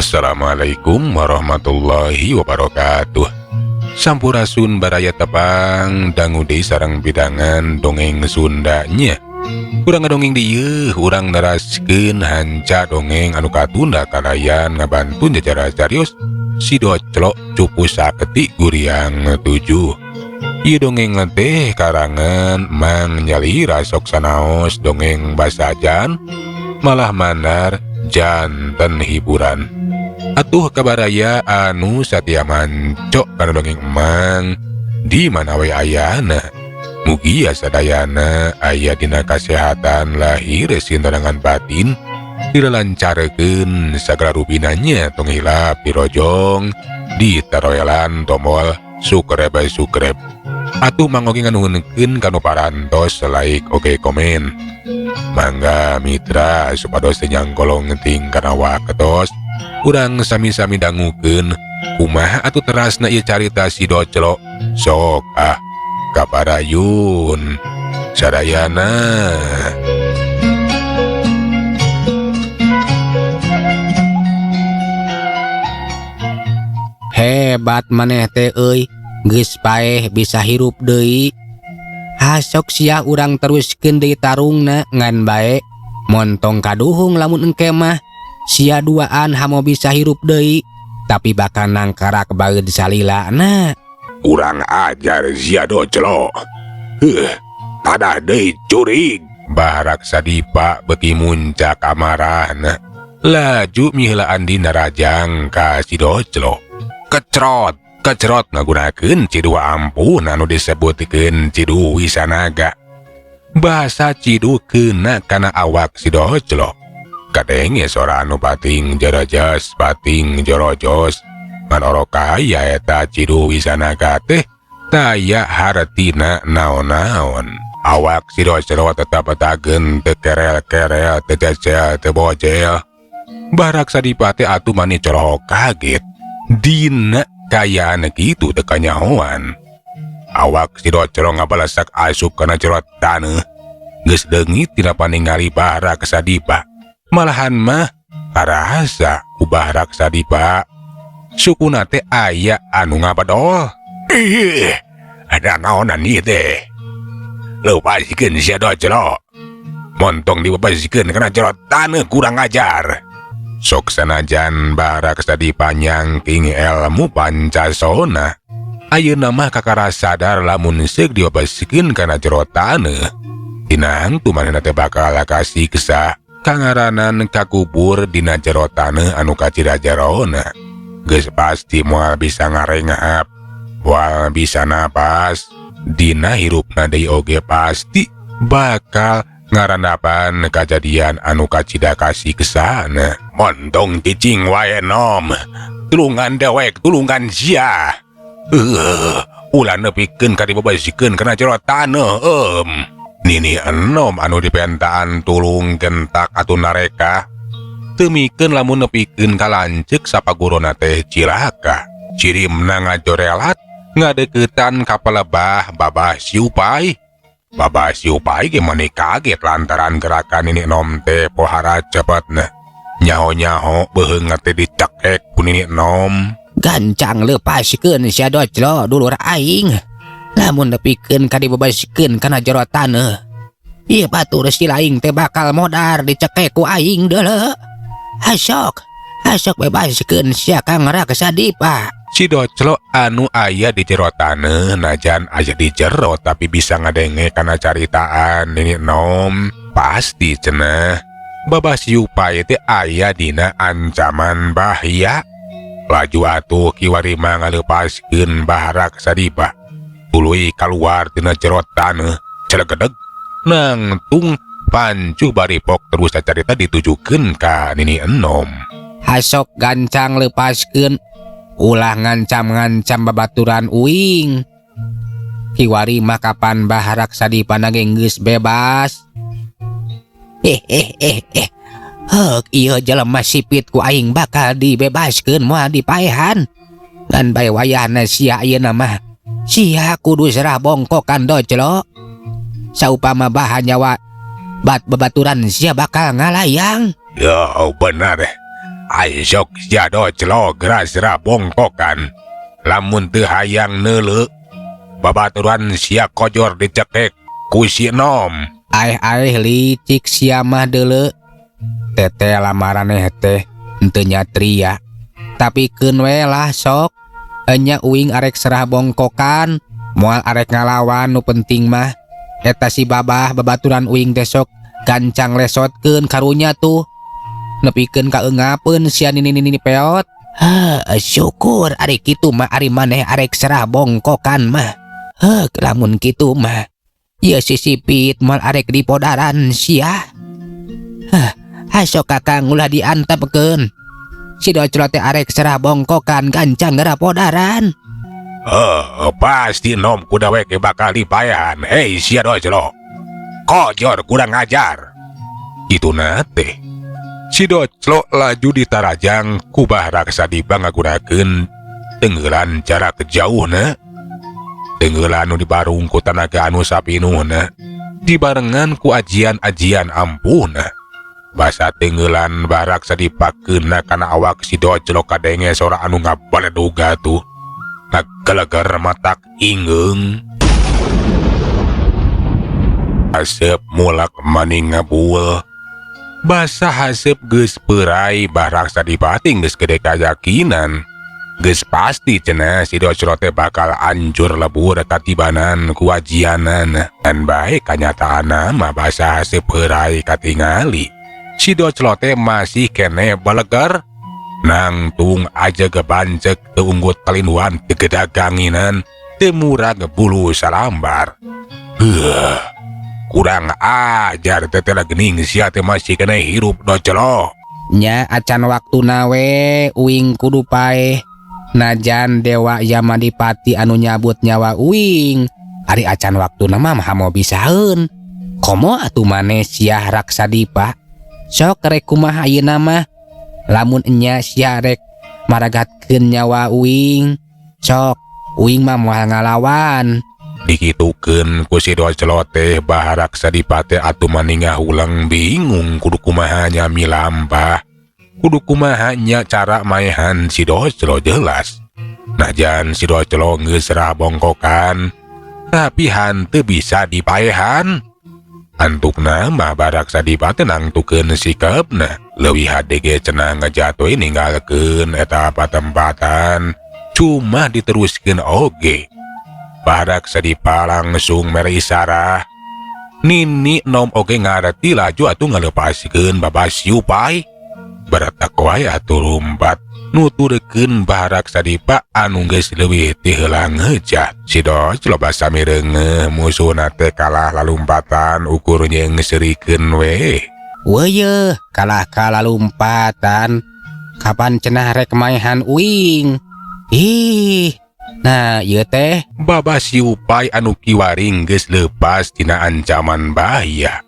Assalamualaikum warahmatullahi wabarakatuh. Sampurasun baraya, tepang dangu deui sareng bidangan dongeng Sundanya. Urang ngadongeng dieu, urang neraskeun hanca dongeng anu katunda kalayan ngabantun jajara carios Si Doclok Cupu Sakti Guriang 7. Ieu dongeng teh karangan Mang Nyalira, sok sanaos dongeng basajan malah mandar janten hiburan. Atuh ka baraya anu satia mancok kana dongeng Emang di mana we ayana, mugia sadayana aya dina kasehatan lahir sintarangan batin, dilancarkeun sagala rupinanya. Tong hilap dirojong, ditaroelan tombol subscribe subscribe. Atuh Mang oge nganuhunkeun kanu parantos like, oke, komen. Mangga mitra, supados teu nyangkolong ting kana waktos, urang sami-sami dangukeun kumaha atuh terasna ieu carita Si Doclok. Sok ah, kaparayun sadayana. Hebat maneh teh euy, geus paeh bisa hirup deui. Hasok sia urang teruskeun deui tarungna, ngan bae montong kaduhung lamun engke mah sia duaan hamo bisa hirup deui, tapi bakal nangkarak baeud salilana. Kurang ajar sia, Doclok. Heuh, tadah deui curig. Baraksa Dipa beuki muncak amarahna, laju miheulaan dina rajang ka si Doclok. Kecrot kecrot, ngagunakeun ciduh ampuh anu disebutkeun ciduh Wisanaga. Bahasa ciduh kena kana awak si Doclok. Kadenge sora anu pating jarajas pating jorojos, ngan orok kaya eta ciduh Wisanaga teh taya hartina naon-naon. Awak si Doclok tetap tagen, teu kerel-kerel, teu cecel, teu bojel. Baraksa Dipa teh atuh mani corohok kaget. Dina kayaan kitu teu kanyahoan. Awak si Doclok ngabalasak asup kana jero taneuh, geus leungit tina paningali Baraksa Dipa. Malahan mah karasa ku Baraksa Dipa sukuna teh aya anu ngabedol. Ih, ada naonan ieu teh? Lepaskeun sia, Doclok. Montong dibebaskeun kana jero taneuh, kurang ajar. Sok sanajan Baraksa Dipa nyangking ilmu pancasona, ayeuna mah kakara sadar lamun seuk dibebaskeun kana jero taneuh, tinang tu manehna teh bakal kasiksa kangaranan kakubur dina jero taneuh anu kacida jerona. Geus pasti moal bisa ngarengap, moal bisa napas. Dina hirupna deui oge pasti bakal ngarandapan kajadian anu kacida kasiksana. Montong cicing wae, Nom. Tulungan dewek, tulungan sia. Ulah nepikeun ka dibebaskeun kana jero taneuh em. Nini Enom anu dipentaan tulung gentak atuh nareka. Teu mikeun lamun nepikeun ka lanceuk sapagurona teh cilaka. Cirimna ngajorelat ngadeuketan ka palebah Babah Siupai. Babah Siupai ge mani kaget lantaran gerakan Nini Nom teh pohara cepetna. Nyaho-nyaho beuheung teh dicekek ku Nini Nom. Gancang lepaskeun sia, Doclok, dulur aing. Lamun nepikeun ka dibebaskeun kana jero taneuh, ieu batur si laing teh bakal modar dicekek ku aing deuleu. Hasok hasok bebaskeun sia Kang Raksa Dipa. Si Doclok anu aya di jero taneuh, najan aya di jero tapi bisa ngadenge kana caritaan Nini Nom. Pasti cenah Babah Siupai teh aya dina ancaman bahaya. Laju atuh kiwari mah ngaleupaskeun Baraksa Dipa, tuluy kaluar tina jero taneuh, celegedeg nangtung pancuh baripok. Terus carita ditujukeun ka Nini Enom. Hasok gancang lepaskeun, ulah ngancam-ngancam babaturan uing. Kiwari mah kapan Bah Raksa Dipa ge geus bebas. Eh eh eh eh. Heuk, ieu jelema sipit ku aing bakal dibebaskeun, moal dipaehan. Ngan bae wayahna sia ayeuna mah. Sia kudu serah bongkokan, Doclok. Saupama bahan nyawa bat babaturan sia bakal ngalayang. Ya benar. Ayo sok sia Doclo geura serah bongkokan. Lamun teu hayang neuleu babaturan sia kojor dicekek ku si Nom. Aeh-aeh, licik sia mah deuleu. Teteh lamaraneh teh henteu nyatria. Tapi keun we lah sok. Enya uing arek serah bongkokan, moal arek ngalawan, nu penting mah eta si Babah babaturan uing teh sok gancang lesotkeun karunya tuh. Nepikeun ka eungapeun sia nini-nini peot. Heh, syukur ari kitu mah, ari maneh arek serah bongkokan mah. Heh, lamun kitu mah ieu sisipit moal arek dipodaran sia. Heh, hasok Kakang, ulah diantepkeun. Si Doclo teh arek serah bongkokan, gancang geura podaran. Oh, pasti Nom ku dewek bakal dipaehan. Hei sia Doclo. Kojor kurang ajar. Itu teh. Si Doclo laju ditarajang ku Bah Raksadipa ngagunakeun tenggelan jarak jauhna. Tenggelan nu dibarung ku tanaga anu sapinuhna. Dibarengan ku ajian-ajian ampuhna. Basa tenggelan Bah Raksadipa keuna kana awak si Doclo, kadenge sora anu ngabaledug tuh. Ngageleger matak ingeung. Asep mulak maning ngabul. Basa haseup geus peurai, Bah Raksadipa geus gede kayakinan. Geus pasti cenah si Doclo teh bakal hancur lebur katibanan ku ajianan. Dan baik kanyataanna mah basa haseup peurai katingali. Si Doclo teh masih keneh baleger. Nangtung aja gebancek, teu unggut kalinduan, teu gedaganginan, teu murag bulu salambar. Heuh, kurang ajar teteh, gening sia teh masih keneh hirup, Doclo. Nya acan waktuna we uing kudu paeh. Najan Dewa Yamadipati anu nyabut nyawa uing. Ari acan waktuna mah maha bisaeun. Komo atuh maneh sia Raksadipa. Sok rek kumaha ayeuna mah? Lamun enya sia rek maragatkeun nyawa uing, sok, uing mah moal ngalawan. Dikitukeun ku si Doclo teh, Bah Raksadipa teh atuh mani ngahuleng, bingung kudu kumaha nya milampah. Kudu kumaha nya cara maehan si Doclo jelas. Najan si Doclo geus serah bongkokan, tapi hanteu bisa dipaehan. Antukna mah Bah Raksadipa teh nangtukeun sikapna. Leuwih hade ge cenah ngejatuh ninggalkeun eta patempatan. Cuma diteruskeun oge. Bah Raksadipa langsung mere isarah. Nini Nom oge ngareti, laju atuh ngalepaskeun Babah Siupai. Baratak wae atuh lumpat nuturkeun Bah Raksadipa anu geus leuwih ti heula ngejat. Si Doclo basa mireungeuh musuhna teh kalah lalumpatan, ukur jeung seurikeun we. Weuyeeh, kalah kalalumpatan. Kapan cenah rek maehan uing? Ih, nah ieu teh. Babah Siupai anu kiwari geus leupas tina ancaman bahaya.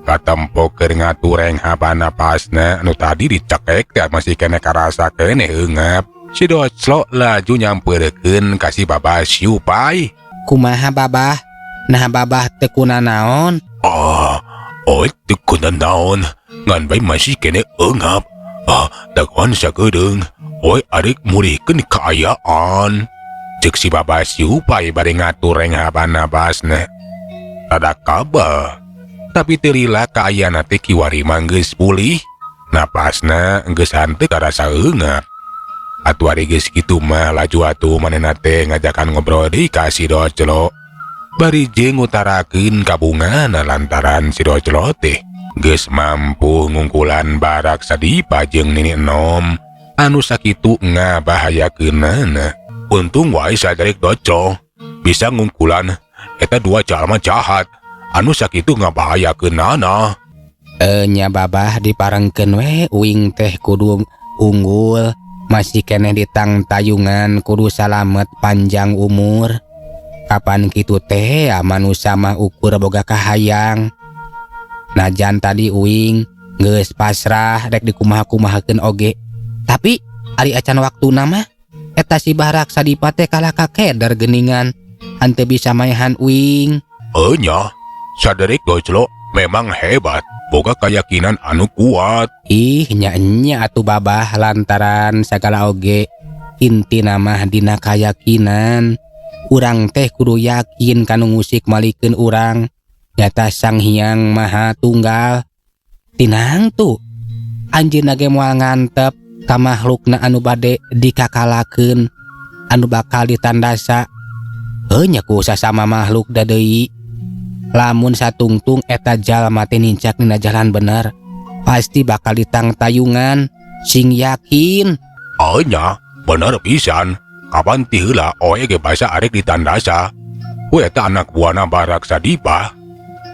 Katempo keur ngatureng haba napasna anu tadi dicekek teh masih keneh karasa keneh eungap. Si Doclo laju nyamperkeun ka si Babah Siupai. Kumaha, Babah? Nah, Babah teu kunanaon? Ah, oh, teu kunanaon, ngan bae masih keneh eungap. Ah, dagoan sakedeung. Oi arek mulihkeun kaayaan. Cek si Babah Siupai bari ngatureng haba napasna. Rada kabeh. Tapi teu lila kaayaan teh kiwari mah geus pulih. Napasna geus hanteu karasa eungap. Atuh ari geus kitu mah laju atuh manehna teh ngajakan ngobrol deui ka si Doclo. Bari jeung ngutarakeun kabungahna lantaran si Doclo teh geus mampu ngungkulan Bah Raksadipa jeung Nini Enom anu sakitu ngabahayakeunana. Untung wae sajarik Doclo bisa ngungkulan eta dua jalma jahat anu sakitu ngabahayakeunana. E, nya Babah, diparengkeun we uing teh kudu unggul, masih keneh ditang tayungan, kudu salamet panjang umur. Kapan kitu teh ya, manusia mah ukur boga kahayang. Najan tadi uing geus pasrah rek dikumaha-kumahakeun oge, tapi ari acan waktuna mah eta si Bah Raksadipa teh kalah kakeder geningan, hanteu bisa maehan uing. Enya, Saderik Doclo memang hebat. Boga keyakinan anu kuat. Ih, nya nya atuh Babah, lantaran sagala oge intina mah dina kayakinan. Urang teh kudu yakin kanu ngusik malikeun urang nyata Sang Hyang Maha Tunggal. Tinang tuh anjeunna ge moal ngantep ka makhlukna anu bade dikakalakeun, anu bakal ditandasa. Heuh nya ku sasama makhluk da deui. Lamun satungtung eta jalma teh nincak dina jalan bener, pasti bakal ditangtayungan, sing yakin. Oh nya, bener pisan. Kapan ti heula oe ge basa arek ditandasa. Ku eta anak buahna Baraksa Dipa.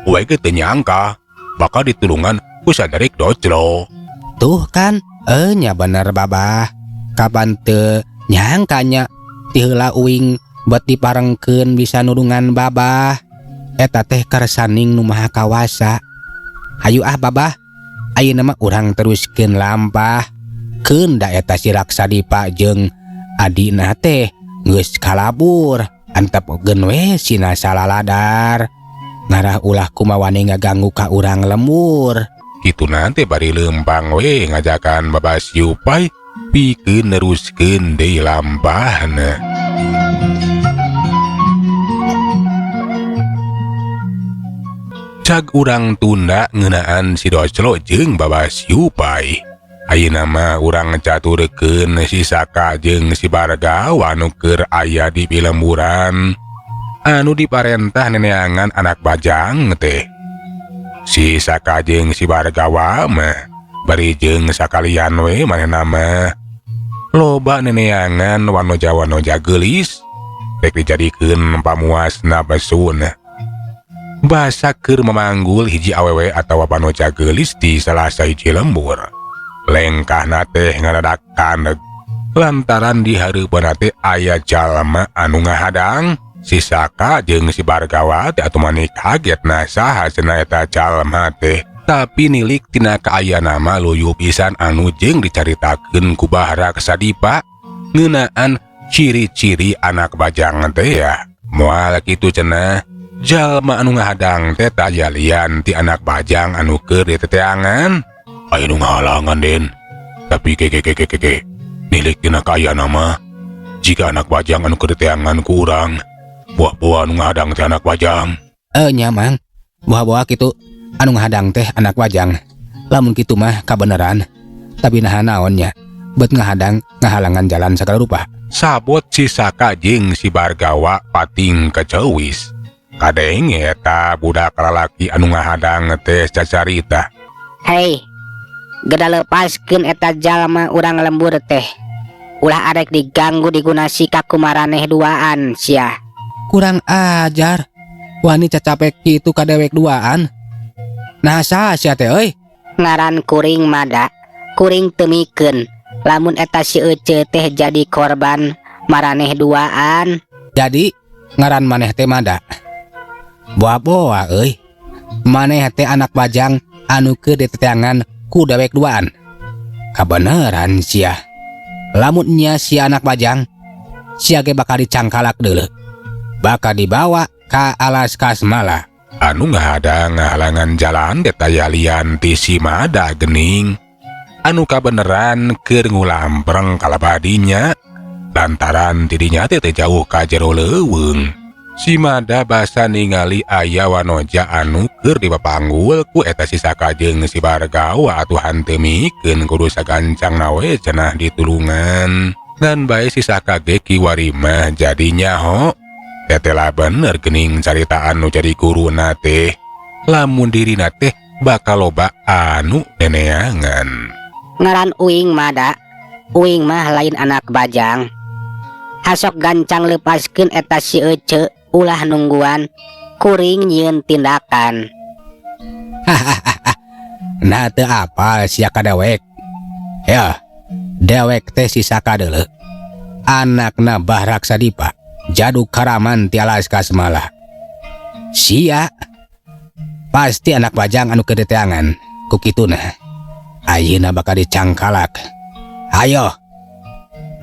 Oe ge teu nyangka bakal ditulungan ku Saderik Doclo. Tuh kan, nya bener Babah. Kapan teu nyangkanya ti heula uing bet diparengkeun bisa nulungan Babah. Eta teh kersaning nu maha kawasa. Hayu ah Babah, ayeuna mah urang teruskeun lampah. Keun da eta si Raksadipa jeung adina teh geus kalabur. Antep geun we sina salaladar. Ngarah ulah kumawane ngaganggu ka urang lembur. Kitu nanti bari lempang we ngajakan Babah Siupai pikeun neruskeun deui lampahna. Cag urang tunda ngeunaan si Doclo jeung Babah Siupai. Ayeuna mah urang caturkeun si Saka jeung si Bargawa anu keur aya di pilemburan anu diparentah neneangan anak bajang teh. Si Saka jeung si Bargawa mah bari jeung sakalian we manehna mah loba neneangan wanoja-wanoja geulis rek dijadikeun pamuas nafsuna. Basa keur memanggul hiji awewe atawa panoja geulis di salah sahiji lembur. Lengkahna teh ngadadak kaneg lantaran di hareupeunna teh aya jalma anu ngahadang. Si Saka jeung si Bargawa teh atuh mani kaget na saha cenah eta jalma teh. Tapi nilik tina kaayana mah luyu pisan anu jeung dicaritakeun ku Bah Raksadipa ngeunaan ciri-ciri anak bajang teh ya. Moal kitu cenah. Jalma anu ngahadang teh taya lian ti anak bajang anu keur diteteangan. Aya nu ngahalangan Den. Tapi ke ke ke ke ke nilik tina kaayana mah jika anak bajang anu keur diteangan ku urang, buah-buah anu ngahadang teh anak bajang. Nya Mang, buah-buah kitu anu ngahadang teh anak bajang. Lamun kitu mah kabeneran. Tapi naha naon nya bet ngahadang ngahalangan jalan sagala rupa. Sabot si Saka jeung si Bargawa pating kecewis. Kadenge eta budak lalaki anu ngahadang teh cacarita. Hei, geda lepaskeun eta jalma urang lembur teh. Ulah arek diganggu digunasi ka kumaraneh duaan sia. Kurang ajar. Wani cacapek kitu ka dewek duaan. Nah saha sia teh euy? Ngaran kuring mada, kuring teu mikeun. Lamun eta si Ece teh jadi korban maraneh duaan. Jadi ngaran maneh teh mada. Boa-boa euy. Maneh teh anak bajang anu keur diteteangan ku dewek duaan. Kabeneran sia. Lamun nya sia anak bajang, sia ge bakal dicangkalak deuleu. Bakal dibawa ka alas kasmala. Anu ngahadang ngahalangan jalan teh taya lian ti si Mada gening. Anu kabeneran keur ngulampreng kalabadinya lantaran tidinya teh teu jauh ka jero leuweung. Si Mada basa ningali aya wanoja anu keur dipapanggul ku eta si Saka jeung si Bargawa atuh henteu mikeun kudu sagancangna we cenah ditulungan. Dan bae si Saka ge kiwari mah jadi nyaho. Tetela bener gening caritaan nu jadi guruna teh. Lamun dirina teh bakal loba anu neneangan. Ngaran uing Mada, uing mah lain anak bajang. Hasok gancang lepaskeun eta si Ece ulah nungguan kuring nyieun tindakan. Nah teu apal sia ka dewek. Ya, dewek teh si Saka deuleu. Anakna Bah Raksadipa, jadu karaman ti alas kasmala. Sia pasti anak bajang anu keur diteangan ku kituna. Ayeuna bakal dicangkalak. Ayo.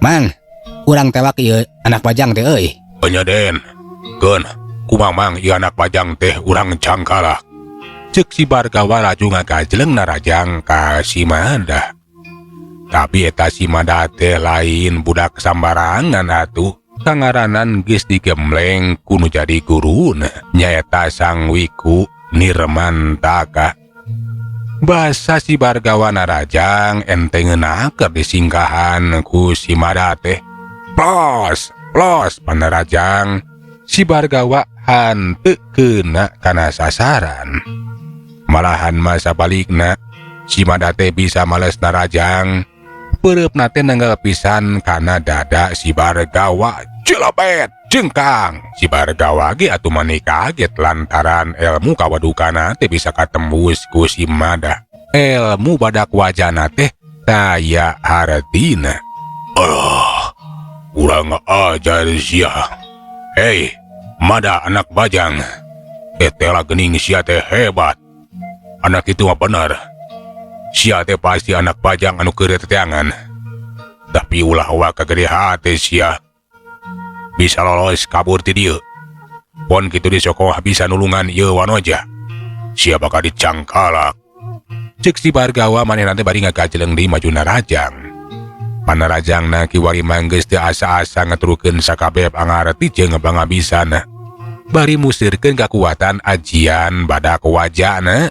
Mang, urang tewak ieu anak bajang teh euy. Enya Den. Keun, kumamang ieu anak bajang teh urang cangkalak. Cek si Bargawa laju ngagajleng narajang ka si Mada. Tapi eta si Mada teh lain budak sambarangan atuh. Kangaranan geus digembleng ku nu jadi guruna, nyaeta Sang Wiku Nirmantaka. Basa si Bargawa narajang enteng keur disingkahan ku si Mada teh. Plos, plos panarajang si Bargawa hanteu kena kana sasaran. Malahan masa balikna si Mada teh bisa males narajang. Peureupna teh nenggal pisan kana dada si Bargawa. Jelebet jengkang. Si Bargawa ge atuh mani kaget lantaran ilmu kawadukana teh bisa katembus ku si Mada. Ilmu badak wajana teh taya hartina. Ah, kurang ajar sia. Hei, Mada anak bajang. Tetela gening sia teh hebat. Anak itu mah bener. Sia teh pasti anak bajang anu keur teteangan. Tapi ulah waka gede hati sia. Bisa lolos kabur ti dieu. Pon kitu di sokoh bisa nulungan ieu wanoja. Sia bakal dicangkalak. Cek si Bargawa manehna teh bari ngagajeleng deui maju narajang. Panarajangna kiwari manggeus teu asa-asa ngeturukeun sakabeh pangarti jeung pangabisana. Bari musirkeun kakuatan ajian badak wajana.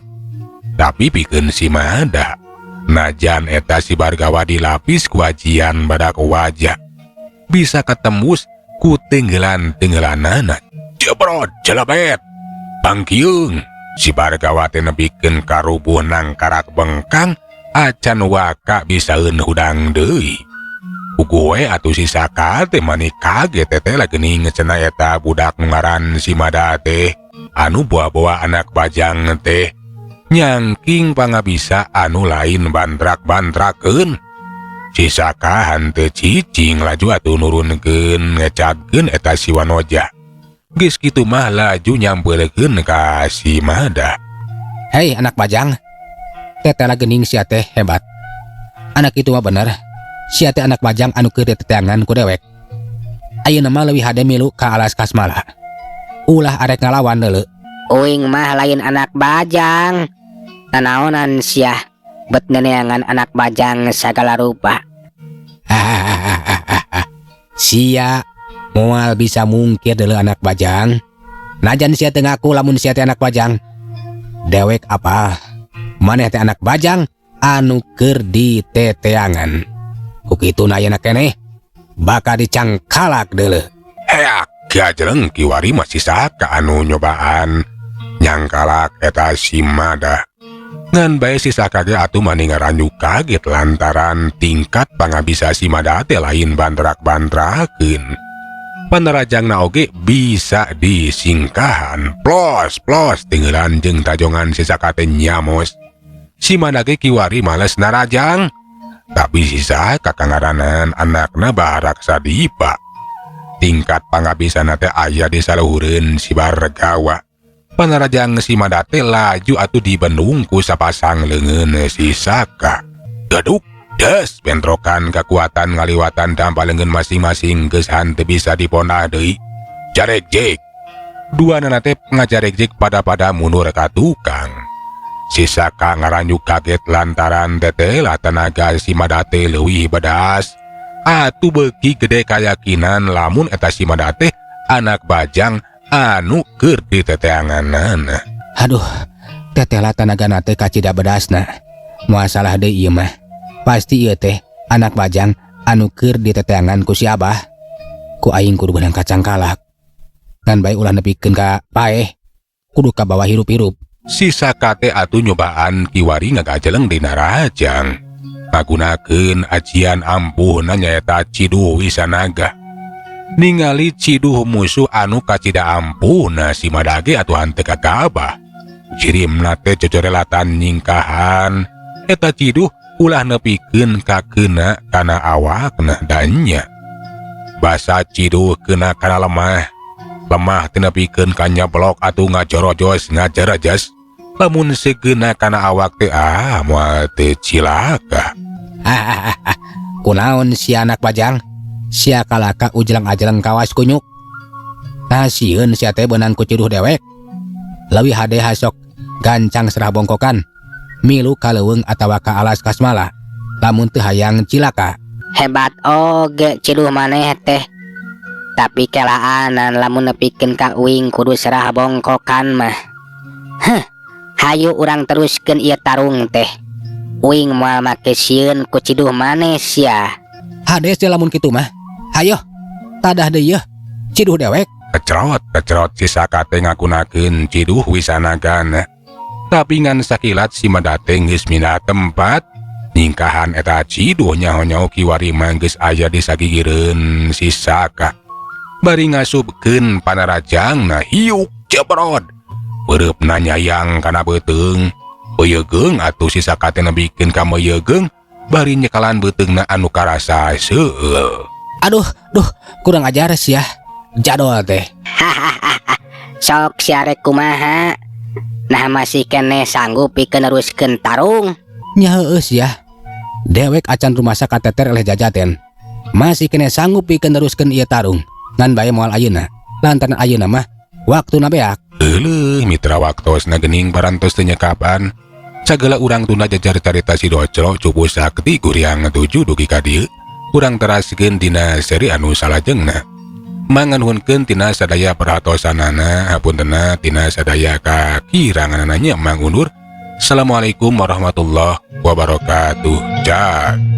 Tapi pikeun si Mada, najan eta si Bargawa dilapis ku ajian badak wajah, bisa ketembus ku tenggelan-tenggelanana. Jebrot jelebet, bangkiung. Si Bargawa teh nepikeun karubuh nangkarak bengkang, acan waka bisaeun hudang deui. Puguh we atuh si Saka teh mani kaget teteh lah geuning cenah eta budak ngaran si Mada teh anu bawa-bawa anak bajang teh nyangking pangabisa anu lain bantrak-bantrakeun. Si Saka hanteu cicing laju atuh nurunkeun ngecagkeun eta si Wanoja. Geus kitu mah laju nyampeurkeun ka si Mada. Hei anak bajang, tetela gening sia teh hebat. Anak itu mah bener, sia teh anak bajang anu keur diteteangan ku dewek. Ayeuna mah leuwih hade milu ka alas kasmala. Ulah arek ngalawan deuleu. Uing mah lain anak bajang. Nanaonan sia bet neneangan anak bajang sagala rupa. Hahaha. Sia moal bisa mungkir deuleu anak bajang. Najan sia teu ngaku lamun sia teh anak bajang. Dewek apa? Maneh teh anak bajang anu keur diteteangan. Ku kitu ayeuna keneh bakal dicangkalak deuleu. Heak, gajeleng kiwari masih Saka anu nyobaan nyangkalak eta si Mada. Ngan bae si Saka ge atuh mani ngaranyu kaget lantaran tingkat pangabisa si Mada teh lain bantrak-bantrakeun. Panarajangna oge bisa disingkahan. Plos plos tinggalan jeung tajongan si Saka teh nyamos. Si Mada ge kiwari males narajang. Tapi si Saka kangaranan anakna Baraksa Dipa. Tingkat pangabisana teh aya di saluhureun si Bargawa. Panarajang si Mada teh laju atuh dibendung ku sapasang leungeun si Saka. Geduk des bentrokan kekuatan ngaliwatan dampa leungeun masing-masing geus hanteu bisa diponah deui. Jaregjek. Dua nana teh ngajaregjek pada-pada mundur ka tukang. Si Saka ngaranyu kaget lantaran tetela tenaga si Mada teh leuwih bedas. Atuh beuki gede kayakinan lamun eta si Mada teh anak bajang anu keur diteteanganana. Aduh, tetela tenagana teh kacida bedasna. Moal salah deui ieu mah. Pasti ieu teh anak bajang anu keur diteteangan ku si Abah. Ku aing kudu beunang kacangkalak. Ngan bae ulah nepikeun ka paeh. Kudu kabawa hirup-hirup. Si Saka teh atuh nyobaan kiwari ngagajeleng dina rajang. Ngagunakeun ajian ampuhna nyaeta Ciduh Wisanaga. Ningali ciduh musuh anu kacida ampuhna si Mada ge atuh hanteu kagabah. Jirimna teh cocorelatan nyingkahan. Eta ciduh ulah nepikeun kakeuna kana awakna danya. Basa ciduh kena kana lemah. Lemah teu nepikeun ka nyablok atuh ngajorojos ngajarajas. Lamun segeuna kana awak teh moal teu cilaka. Hahaha. Kunaon si anak bajang? Sia kalaka ujlang-ajleng kawas kunyuk. Nah sieun sia teh beunang ku ciduh dewek. Leuwih hade hasok Gancang serah bongkokan. Milu ka leuweung atawa ka alas kasmala. Lamun teu hayang cilaka. Hebat oge ciduh maneh teh. Tapi kelaanan lamun nepikeun ka uing kudu serah bongkokan mah. Heh, hayu urang teruskeun ieu tarung teh. Uing moal make sieun ku ciduh maneh sia. Hades teh lamun kitu mah. Hayo, tadah deui yeuh. Ciduh dewek. Kecrot kecrot si Saka teh ngagunakeun ciduh wisanagana. Tapi ngan sakilat si Mada teh geus mindah tempat. Nyingkahan eta ciduh nyaho-nyaho kiwari mah geus aya di sagigireun si Saka. Bari ngasupkeun panarajangna hiuk jebrod. Peureupna nyayang kana beuteung. Peuyegeung atuh si Saka teh nebikeun ka meuyegeung bari nyekalan beuteungna anu karasa seueul. Aduh, duh, kurang ajar sia. Jadol teh. Sok sia rek kumaha? Nah masih keneh sanggup pikeun neruskeun tarung. Nya heueuh sia. Dewek acan rumasa kateter eleh jajaten. Masih keneh sanggup pikeun neruskeun ieu tarung. Ngan bae moal ayeuna. Lantaran ayeuna mah waktuna beak. Euleuh mitra, waktosna geuning parantos teu nyekapan. Sagala urang tunda jajar carita si Doclo Cupu Sakti Guriang 7 dugi ka dieu. Urang teraskeun dina seri anu salajengna. Manganuhunkeun tina sadaya perhatosanana, hapuntenna tina sadaya kakiranganana, nya mangundur. Assalamualaikum warahmatullahi wabarakatuh. Cak.